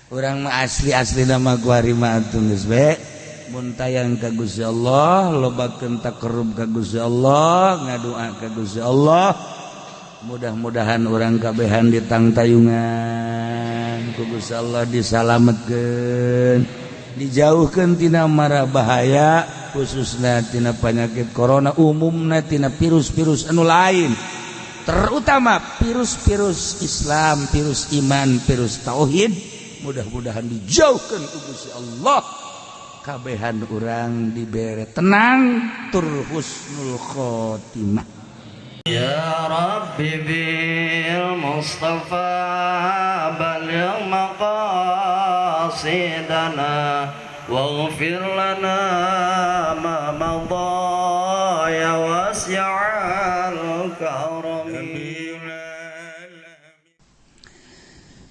Urang mah asli asli nama kuari mah atuh geus be. Mun tayang ka Gusti Allah, lobakeun takarrub ka Gusti Allah, ngadua ka Gusti Allah. Mudah-mudahan urang kabehan ditangtayungan ku Gusti Allah, disalametkeun, dijauhkeun tina mara bahaya, khususna tina penyakit corona, umumna tina virus-virus anu lain, terutama virus-virus Islam, virus iman, virus tauhid. Mudah-mudahan dijauhkan ku Gusti Allah, kabehan urang dibere tenang tur husnul khotimah. يا رب بالمصطفى بلغ مقاصدنا واغفر لنا ما مضى يا واسع الكرم.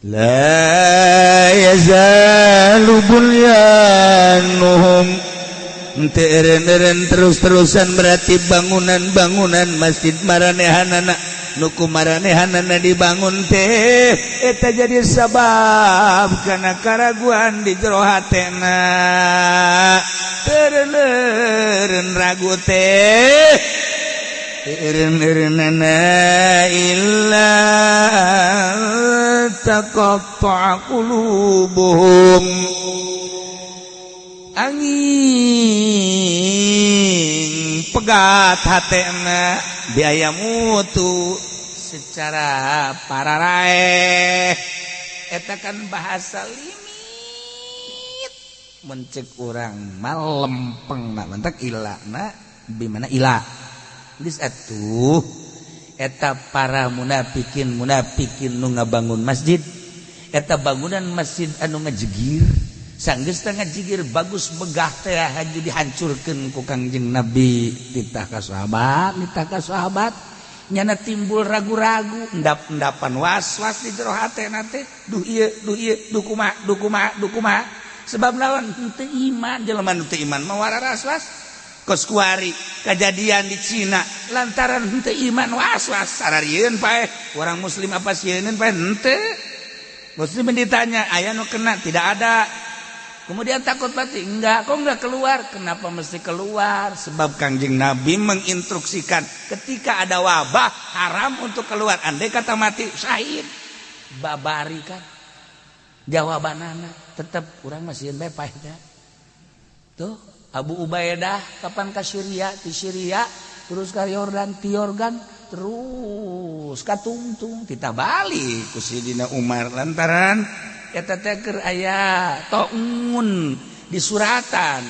لا يزال بنيانهم teu terus-terusan, berarti bangunan-bangunan masjid maranehanana nu ku maranehanana dibangun teh eta jadi sabab karena karaguan di jero hatena, teu ragu teh eureun-eureunana illa taqatta'a qulubuhum, angin pegat hatena biaya mutu secara pararaeh. Eta kan bahasa limit mencek urang mah lempeng na mentak ilana bimana ila geus atuh. Eta para munafikin munafikin nu ngabangun masjid, eta bangunan masjid anu ngajegir, sanggeus teh ngajigir bagus megah teh haju dihancurkeun ku Kangjeng Nabi, titah ka sahabat, nitah ka sahabat. Nyana timbul ragu-ragu, endap-endapan was-was di jero hatena teh, duh ieu, duh ieu, duh kumaha, duh kumaha, duh kumaha. Sebab naon? Henteu iman. Jelema nu teu iman mah was-was. Kos kuari kejadian di Cina, lantaran henteu iman was-was, sararieun paeh orang muslim, apa sieun paeh. Henteu muslim ditanya, aya nu kena? Tidak ada. Kemudian takut mati enggak? Kok enggak keluar? Kenapa mesti keluar? Sebab Kangjeng Nabi menginstruksikan ketika ada wabah haram untuk keluar, andai kata mati syahid. Babari kan jawaban anak tetap kurang masih bae paeh. Tuh Abu Ubaidah kapan ke Syria, di Syria terus ke Yordan, ti Yordan terus ka Tungtung, kita balik ku Sidina Umar lantaran eta teh keur aya taun di suratan.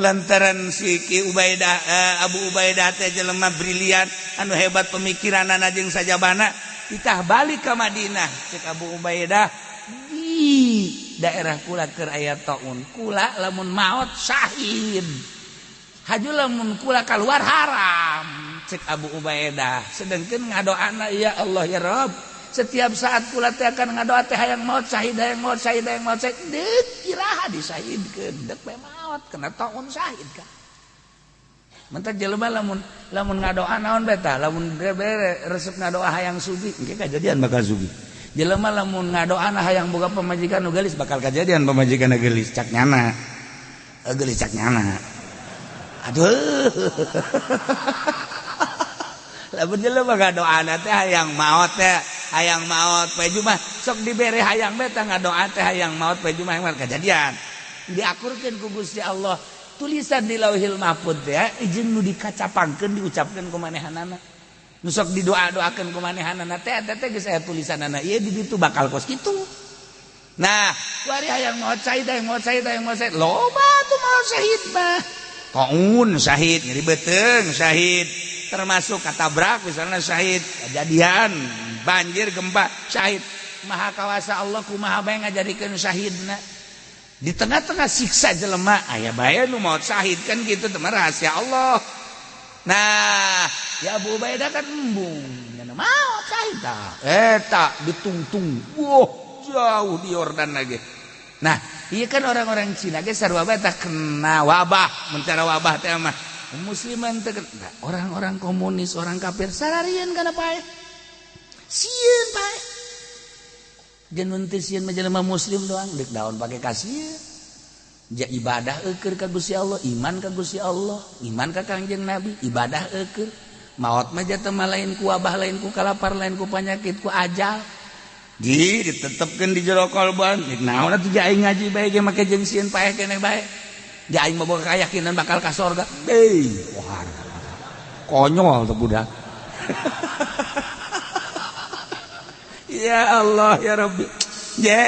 Lantaran si Ki Ubaidah, Abu Ubaidah teh jelema brilian anu hebat pemikiranana jeung sajabana, titah balik ke Madinah. Cek Abu Ubaidah, di daerah kula keur aya taun, kula lamun maot syahid, haju lamun kula keluar haram. Cek Abu Ubaidah, sedangkan ngadoana, ya Allah, ya Rob, setiap saat kula teh akan ngadoa teh hayang maot syahid, hayang maot syahid, hayang maot syahid. Deuk iraha disahidkeun? Deuk bae maot kena taun syahid kan. Mentak jelema lamun lamun ngadoa naon bae tah, lamun bere resep ngadoa hayang sugih, engke kajadian bakal sugih. Jelema lamun ngadoa hayang boga pamajikan nu geulis, bakal kajadian pamajikan nu geulis, cak nyana. Geulis cak nyana. Aduh. Lamun jelema ngadoana teh hayang maot teh, hayang maot poe Jumat, sok dibere hayang bae tah, ngadoa teh hayang maot poe Jumat kajadian. Diakurkeun ku Gusti Allah tulisan di Lauhil Mahfud teh izin nu dikacapangkeun, diucapkeun ku manehanana, nu sok didoa-doakeun ku manehanana teh, eta teh geus aya tulisanana ieu di ditu bakal kos kitu. Nah, kuari hayang maot syahid, hayang maot syahid, hayang maot syahid, loba tuh maot syahid mah. Taun syahid, nyeri beuteung syahid, termasuk katabrak misalnya syahid, kejadian banjir, gempa syahid. Maha kawasa Allah, kumaha bae ngajadikeun syahidna. Di tengah-tengah siksa jelema aya bae nu maot syahid kan gitu teman, rahasia Allah. Nah, ya Abu Ubaidah kan embung nyana maot syahid tah eta ditungtung, wah, jauh di Yordan lagi. Nah, iya kan orang-orang Cina ge sarua bae tah kena wabah, mencara wabah teh mah musliman teh. Nah, orang-orang komunis, orang kafir sararieun kana paeh, sieun paeh. Jeung teu sieun mah jelema muslim doang deuk daun pake kasieun. Ja ibadah eukeun ka Gusti Allah, iman ka Gusti Allah, iman ka Kangjeng Nabi, ibadah eukeun. Maot mah jatuh mah lain ku wabah, lain ku kalapar, lain ku panyakit, ku ajal. Di ditetepkeun di jero kolban. Naon atuh ja aing ngaji bae ge make jeung sieun paeh keneh bae. Ja aing mah boga keyakinan bakal ka sorga. Deui, wah. Konyol tuh budak. Ya Allah ya Rabbi. Je,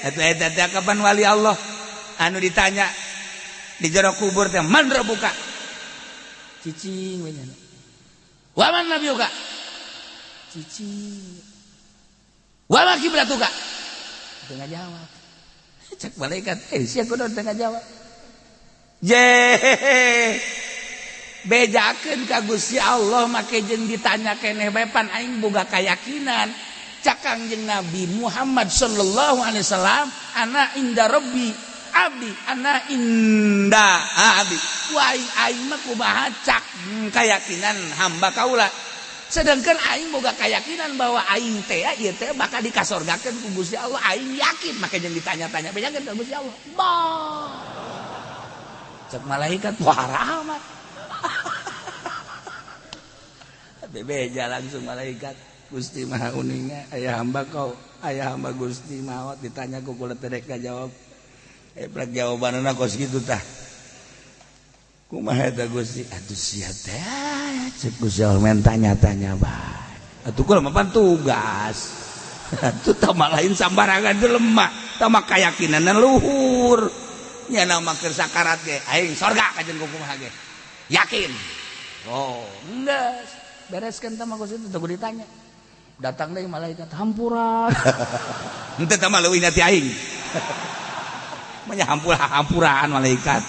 eta eta teh kapan wali Allah anu ditanya di jero kubur teh man rabbuka? Cicing we nya. Wa man nabiyuka? Cicing. Wa ma kiblatuka? Teu ngajawab. Cek malaikat, sia kudu teu ngajawab. Je, bejakeun ka Gusti Allah make jeung ditanya keneh bae pan aing boga kayakinan. Cak Kangjeng Nabi Muhammad sallallahu alaihi wasallam, ana inda rabbi abdi, ana inda abdi. Wa aing mah kumaha cak kayakinan hamba kaula. Sedangkan aing boga keyakinan bahwa aing teh ieu teh bakal dikasorgakeun ku Gusti Allah, aing yakin make jeung ditanya-tanya bejakeun ka Gusti Allah. Bah. Cek malaikat wah rahmat. Bebeja langsung malaikat. Gusti Maha Uninga aya hamba kau, aya hamba Gusti maot ditanya ku kula teh rek jawab. Prek jawabanna kos kitu tah. Kumaha eta Gusti? Atuh sia teh cek Gusti Allah men tanya-tanya bae. Atuh kula mah pan tugas. Atuh tah mah lain sambarangan teh lemah, tah mah kayakinanna luhur. Nya mah keur sakarat ge aing sorga kajeun kumaha ge. Yakin. Oh, geus bereskeun tah mah Gusti teu ditanya. Datang deui malaikat hampura. Henteu tah mah leuwih ti aing. Manya hampura-hampuraan malaikat.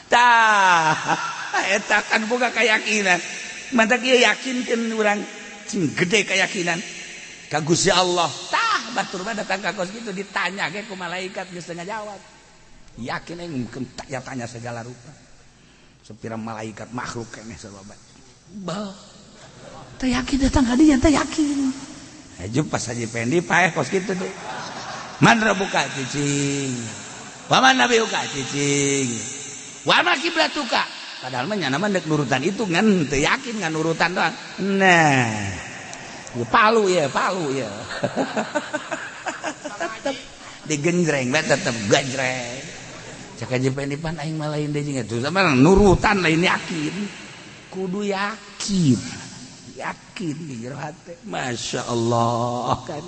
Tah, eta kan boga keyakinan. Mantak ieu yakinkeun urang cing gede keyakinan ka Gusti Allah. Tah, batur mah datang ka kos kitu ditanya ge ku malaikat geus teu ngajawab. Yakin aing mungkin tanya-tanya segala rupa. Sepira malaikat makhluk keneh sarua. Bah. Teu yakin datang ka dieu teu yakin. Hayu pas Haji Pendi paeh kos kitu deui. Man rabbuka cicing. Wa man nabiyuka cicing. Wa ma kiblatuka. Padahal mah nyana mah deuk nurutan itu ngan teu yakin ngan nurutan doang. Nah. Palu ya, palu ya. Tetep digenjreng bae tetep genjreng. Cek Haji Pendi pan aing mah lain deui jeung atuh sama nurutan lain yakin. Kudu yakin. Yakin di jero hate. Masya Allah kan.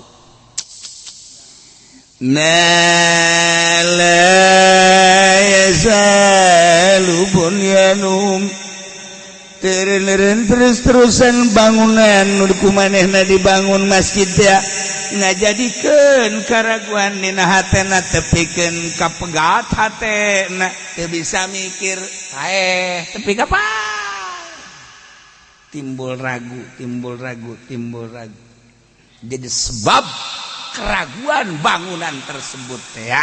Ma la yazalu bunyanum teureun terus-terusan bangunan nu kumanehna dibangun masjid teh ngajadikeun karaguan dina hatena tepikeun kapegat hatena teu bisa mikir paeh tepi ka timbul ragu, timbul ragu, timbul ragu. Jadi sebab keraguan bangunan tersebut ya.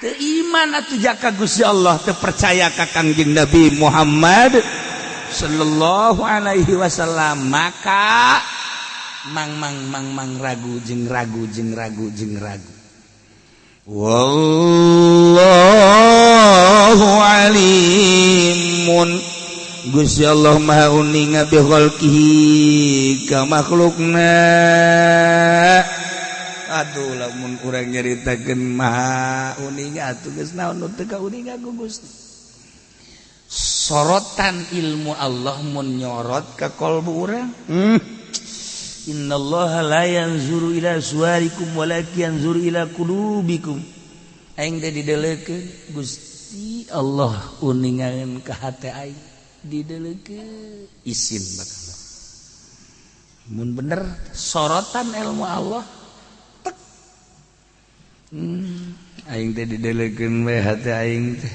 Teu iman atuh jaka Gusti Allah, teu percaya ka Kangjeng Nabi Muhammad sallallahu alaihi wasallam, maka mang mang mang mang ragu jeung ragu jeung ragu jeung ragu. Wallahu alimun. Gusti Allah Maha uninga bi khalqihi ka makhlukna. Aduh lamun urang nyaritakeun Maha uninga atuh geus naon nu teu kauninga ku Gusti. Sorotan ilmu Allah mun nyorot ka kolbu urang. Innallaha la yanzuru ila suwarikum walakin yanzuru ila qulubikum. Aing teh dideleukeun Gusti Allah uningaeun ka hate aing. Dideleukeun isin bakal. Mun bener sorotan ilmu Allah tek. Aing teh dideleukeun we hate aing teh.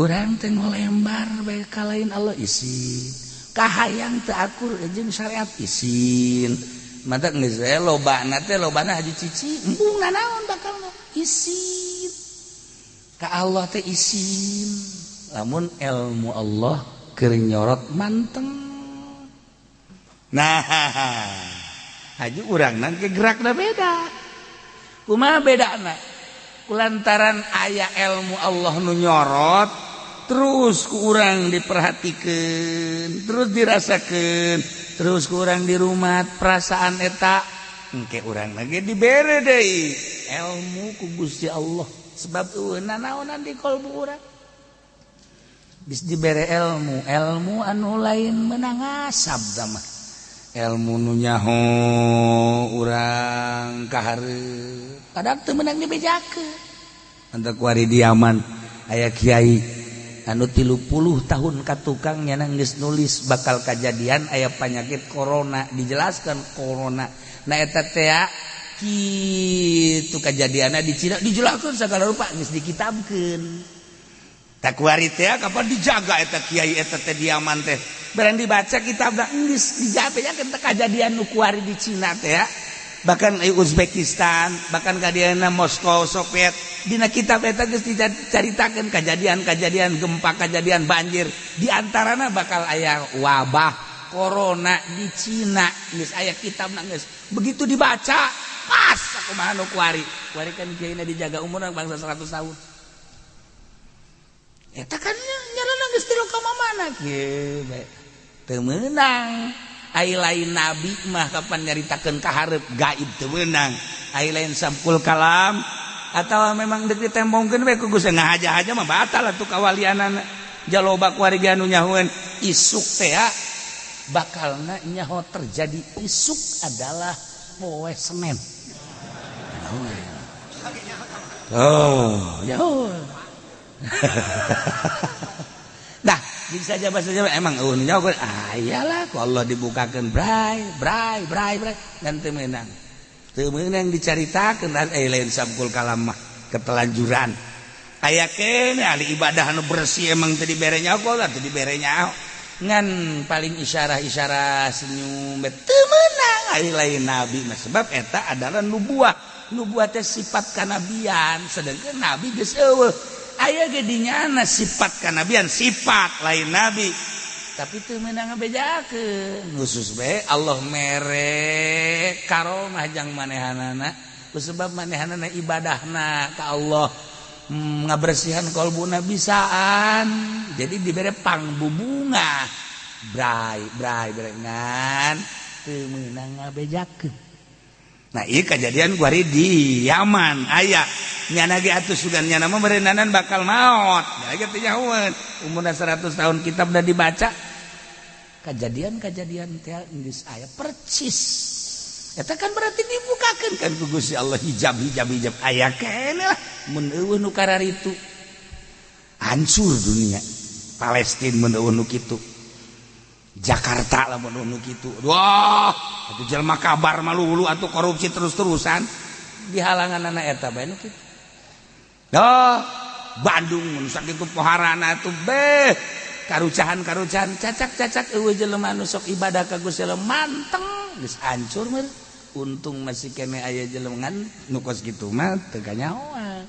Urang teh ngolembar bae ka lain Allah isin. Kahayang teu akur jeung syariat isin. Mantak geus we lobana teh lobana haji cici embung nanaon bakalna isin. Ka Allah teh isin. Lamun ilmu Allah keur nyorot manteng. Nah, Haji urang nangke gerakna beda. Kumaha bedana? Kulantaran aya ilmu Allah nu nyorot terus ku urang diperhatikeun, terus dirasakeun, terus ku urang di rumah perasaan eta engke urang lagi dibere deui ilmu ku Gusti Allah sebab eueuh nanaonan di kalbu urang. Geus dibere ilmu, ilmu anu lain meunang ngasab mah. Ilmu nu nyaho urang kahareup padahal teu meunang dibejakeun. Antak kuari diaman aya kiai anu 30 tahun ka tukang nyana geus nulis bakal kajadian aya penyakit corona, dijelaskan corona. Nah eta teh kitu kajadianna di Cina dijelaskeun sagala rupa geus dikitabkeun. Takuari teh kapan dijaga eta kiai eta teh diaman teh. Barang dibaca kitabna geus dijabejakeun teh kajadian nu kuari di Cina teh ya. Bahkan Uzbekistan, bahkan kadiana Moskow, Soviet, dina kitab eta geus dicaritakeun kajadian-kajadian gempa, kajadian banjir, di antarana bakal aya wabah corona di Cina, geus aya kitabna geus. Begitu dibaca, pas kumaha nu kuari. Kuari kan kiaina dijaga umurna bangsa 100 tahun. Eta kan nyarana geus tilu ka mana kieu bae. Teu meunang. Ai lain nabi mah kapan nyaritakeun ka hareup gaib teu meunang. Ai lain sampul kalam atawa memang deuk ditembongkeun we ku Gusti ngahaja-haja mah batal atuh kawalianana. Jaloba kuari ge anu nyahoeun isuk teh bakalna nyaho terjadi isuk adalah poe Senin. Oh, nyaho. Nah, bisa saja bahasa Jawa emang eueuh nyaho ah iyalah ku Allah dibukakeun bray bray bray bray dan teu meunang. Teu meunang dicaritakeun lain sabkul kalam mah ketelanjuran. Aya keneh ahli ibadah anu bersih emang teu dibere nyaho lah teu dibere nyaho. Ngan paling isyarah-isyarah senyum teu meunang ai lain nabi mah sebab eta adalah nubuah. Nubuah teh sifat kanabian sedangkan nabi geus eueuh. Aya ge dinyana sifat kanabian sifat lain nabi tapi teu meunang ngabejakeun khusus bae Allah mere karomah jang manehanana kusebab manehanana ibadahna ka Allah ngabersihan kalbuna bisaan jadi dibere pangbubunga bray bray bray ngan teu meunang ngabejakeun. Nah ieu kajadian kuari di Yaman aya nyana ge atuh sugan nyana mah meureunanan bakal maot da ge teu nyahoeun umurna 100 tahun kitab da dibaca kajadian-kajadian teh geus aya percis eta kan berarti dibukakeun kan ku Gusti Allah hijab hijab hijab aya keneh lah mun eueuh nu kararitu hancur dunia Palestina mun eueuh nu kitu Jakarta lah mun nu kitu wah atuh jelema kabar malulu atuh korupsi terus-terusan di halanganana eta bae nu kitu. Oh, Bandung mun sakitu poharana atuh beh karucahan-karucahan cacak-cacak eueuh jelema anu sok ibadah ka Gusti Allah manteng geus hancur meureun. Untung masih keneh aya jelema ngan nu kos kitu mah teu kanyahoan.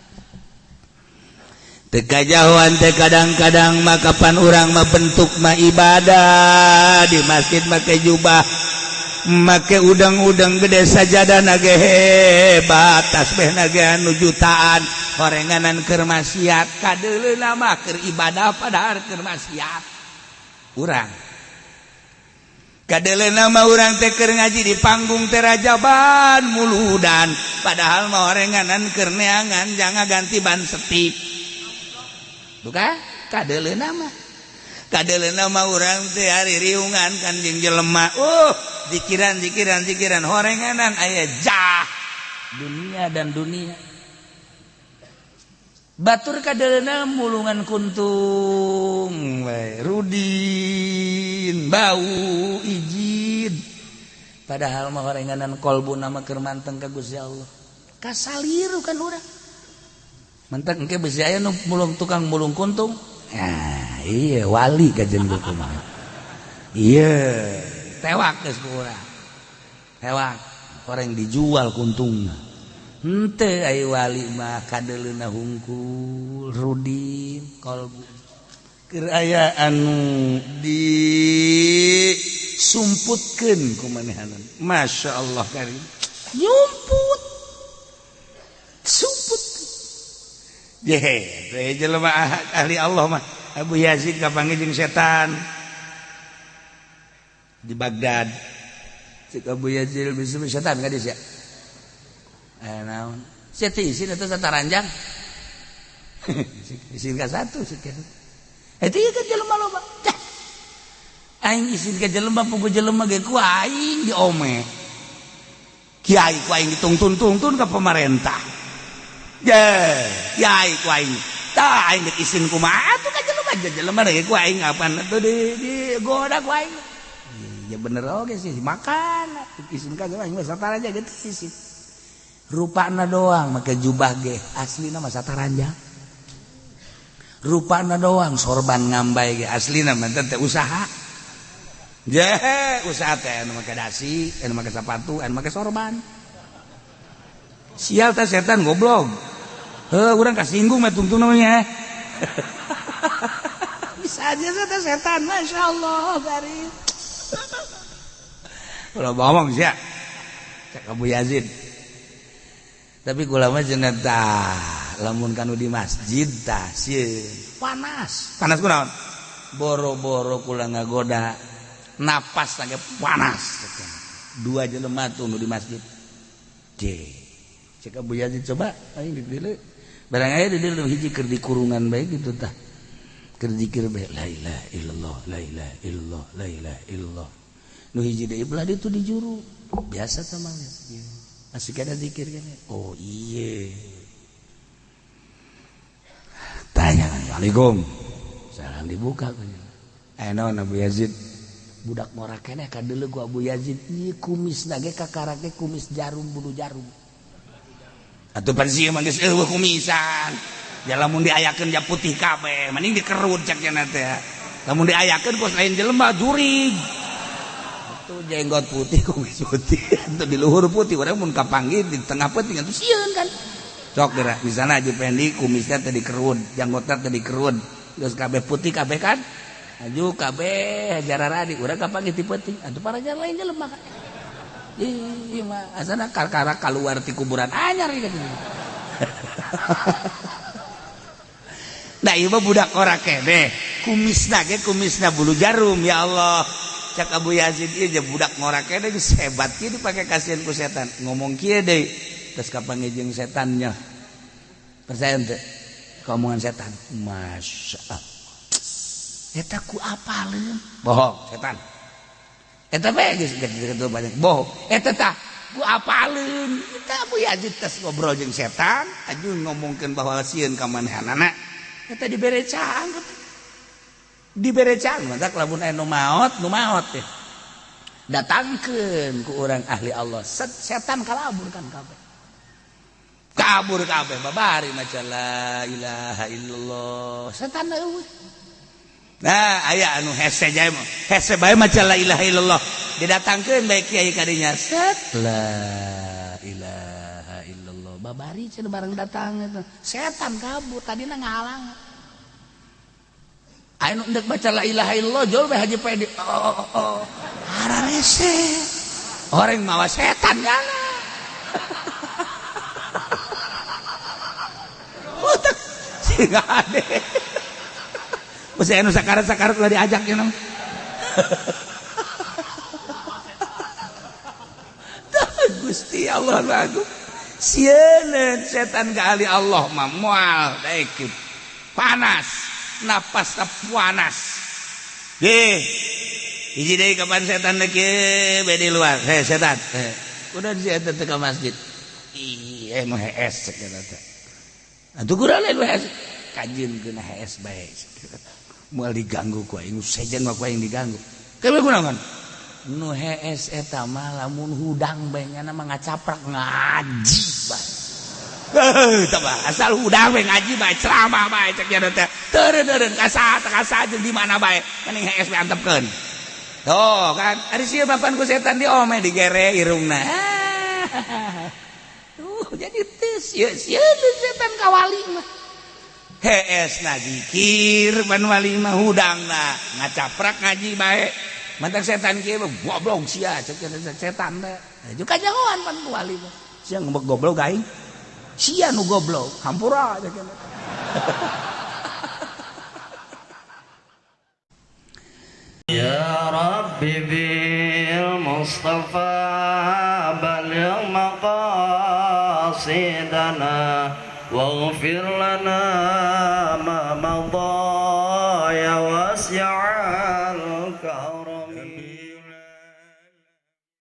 Teu kajahoan teh kadang-kadang mah kapan urang mah bentuk mah ibadah di masjid make jubah make udang-udang gede sajadah nage hebat tasbih nage anu jutaan horenganan keur maksiat kadeuleuna mah keur ibadah padahal keur maksiat urang kadeuleuna mah urang teh keur ngaji di panggung teh rajaban muludan padahal mah horenganan keur neangan jangan ganti ban setip bukan kadeuleuna mah kadeuleuna mah urang teh ari riungan kan jeung jelema zikiran zikiran zikiran horenganan aya jah dunia dan dunia batur kadeuleuna mulungan kuntung we rudin bau ijid padahal mah horenganan kolbuna mah keur manteng ka Gusti Allah kasaliru kan urang mentak engke besi aya nu mulung tukang mulung kuntung ya iya wali kajen kumaha iya tewak geus ku urang tewak orang dijual kuntungna henteu aya wali mah kadeuleuna hungkul rudin kolbu keur aya anu di disumputkeun ku manehanan. Masya Allah karim. Nyumput. Sumput. Ye, teh jelema ahli Allah mah. Abu Yazid kapanggih jeung setan di Baghdad. Cek Abu Yazid bisa setan ka dieu sia. Naon? Sia teh isin eta sataranjang. Isin ka satu sekian. Eta ieu kan jelema loba. Cah. Aing isin ka jelema pugu jelema ge ku aing diome. Kiai ku aing ditungtun-tungtun ka pemerintah. Ye, kiai ku aing. Tah aing geus isin kumaha atuh ka jelema jelema ge ku aing apaan atuh di goda ku aing. Ya bener oge sih makan isin ka aing mah sataranja ge isin. Rupana doang make jubah ge aslina mah sataranja. Rupana doang sorban ngambai ge aslina mah teh usaha. Je usaha teh anu make dasi, anu make sepatu, anu make sorban. Sial teh setan goblok. Heuh urang kasinggung mah tungtung namanya. Bisa aja teh setan, masyaallah karim. Ulah bohong sia. Cek Abu Yazid. Tapi kula mah cenah tah lamun kanu di masjid tah sieun panas. Panas kunaon? Boro-boro kula ngagoda napas lagi panas. Dua jelema tuh nu di masjid. Je. Cek Abu Yazid coba aing di dieu. Barang aya di dieu hiji keur di kurungan bae kitu tah. Keur zikir bae la ilaha illallah la ilaha illallah la ilaha illallah. Nu hiji deui belah ditu di juru. Biasa sama asik ada zikir kan. Oh iya. Tanya Waalaikum. Salam dibuka kan. Naon Abu Yazid? Budak ngora keneh ka deuleu ku Abu Yazid. Ieu kumisna ge kakarake kumis jarum bulu jarum. Atuh pan sieun mah geus eueuh kumisan. Ya lamun diayakeun ja putih kabeh, mending dikerut cek cenah teh. Lamun diayakeun kos lain jelema jurig. Tuh jenggot putih kumis putih atuh di luhur putih urang mun kapanggih di tengah peuting atuh sieun kan. Sok geura misalna Haji Pendi kumisna teh dikerut, janggotna teh dikerut, geus kabeh putih kabeh kan. Aju kabeh jararadi urang kapanggih ti peuting atuh parajar lain jelema kan. Ih mah asana karkara kaluar ti kuburan anyar ieu. Nah ieu mah budak ora keneh, kumisna ge kumisna bulu jarum ya Allah. Cak Abu Yazid ieu je budak ngora keneh geus hebat kieu dipake kasihan ku setan. Ngomong kieu deui terus kapanggih jeung setannya. Percaya henteu? Ka omongan setan. Masya Allah. Eta ku apaleun? Bohong setan. Eta bae geus kitu banyak bohong. Eta tah ku apaleun? Eta Abu Yazid tes ngobrol jeung setan, aju ngomongkeun bahwa sieun ka manehanana. Eta dibere caang. Dibere caang mantak lamun aya nu maot teh. Datangkeun ku urang ahli Allah. Set setan kalabur kan kabeh. Kabur kabeh babari maca la ilaha illallah. Setan eueuh. Nah, aya anu hese jae mah. Hese bae maca la ilaha illallah. Didatangkeun bae kiai kadinya. Set la ilaha illallah. Babari cenah bareng datang eta. Setan kabur tadina ngahalang. Aya nu endek baca la ilaha illallah jol bae Haji Pedi. Oh, oh, oh. Hararese. Orang mawa setan yana. Utek siga ade. Mesti anu sakarat-sakarat lah diajak ya nam. Gusti Allah aku. Sieun setan ka ahli Allah mah moal daek panas, napas panas. Deh. Hiji deui kapan setan deui bae di luar. Heh setan. Udah si eta teh ka masjid. Ih, nu hees cek eta teh. Atuh kurang lain hees. Kajeun keuna hees bae. Moal diganggu ku aing, sejen mah ku aing diganggu. Kewe kunaon? Nu hees eta mah lamun hudang bae nyana mah ngacaprak ngaji bae. Heuh, tah asal hudang bae ngaji bae ceramah bae cek nya teh. Teureun-teureun ka saha jeung di mana bae, mending hees bae antepkeun. Tuh kan, ari sieun papan ku setan diome digere irungna. Tuh jadi teu sieun setan ka wali mah. Hees na zikir ban wali mah hudangna ngacaprak ngaji bae. Mantak setan kieu goblok sia cek setan teh. Juga jangan pan ku wali mah. Sia ngembek goblok aing. Sia nu goblok, hampura cek. Ya Rabbi bil Mustafa baligh maqasidana waghfir lana ma madha ya wasi'al